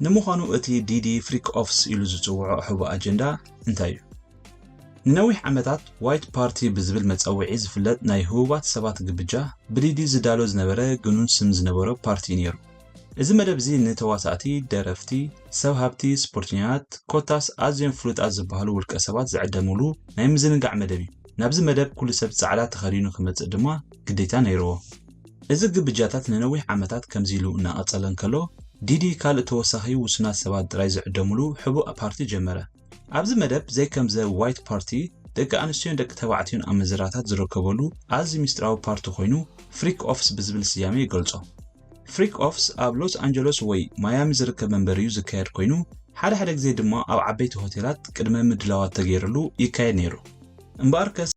ንምዃኑ እቲ ዲዲ ፍሪክ ኦፍስ ኢሉ ዝጽውዖ ሕቡእ ኣጀንዳ እንታይ እዩ? ንነዊሕ ዓመታት ዋይት ፓርቲ ብዝብል መጸውዒ ዝፍለጥ ናይ ህቡባት ሰባት ግብጃ ብዲዲ ዝዳሎ ዝነበረ ግኑን ስም ዝነበሮ ፓርቲ እዩ ነይሩ። እዚ መደብ እዚ ንተዋሳእቲ፣ ደረፍቲ፣ ሰብ ሃብቲ፣ ስፖርተኛታት፣ ኮታስ ኣዝዮም ፍሉጣት ዝበሃሉ ውልቀ ሰባት ዝዕደምሉ ናይ ምዝንጋዕ መደብ እዩ። ናብዚ መደብ ኩሉ ሰብ ጻዕዳ ተኸዲኑ ክመጽእ ድማ ግዴታ ነይርዎ። እዚ ግብጃታት ንነዊሕ ዓመታት ከምዚ ኢሉ እናቐጸለ እንከሎ፣ ዲዲ ካልእ ተወሳኺ ውሱናት ሰባት ጥራይ ዝዕደምሉ ሕቡእ ፓርቲ ጀመረ። ኣብዚ መደብ ዘይከም ዘ ዋይት ፓርቲ ደቂ ኣንስትዮን ደቂ ተባዕትዮን ኣመዘራታት ዝርከበሉ ኣዝዩ ሚስጥራዊ ፓርቲ ኮይኑ ፍሪክ ኦፍስ ብዝብል ስያሜ ይገልጾ። ፍሪክ ኦፍስ ኣብ ሎስ ኣንጀሎስ ወይ ማያሚ ዝርከብ መንበሪኡ ዝካየድ ኮይኑ ሓደ ሓደ ግዜ ድማ ኣብ ዓበይቲ ሆቴላት ቅድመ ምድላዋት ተገይርሉ ይካየድ ነይሩ። እምበኣርከስ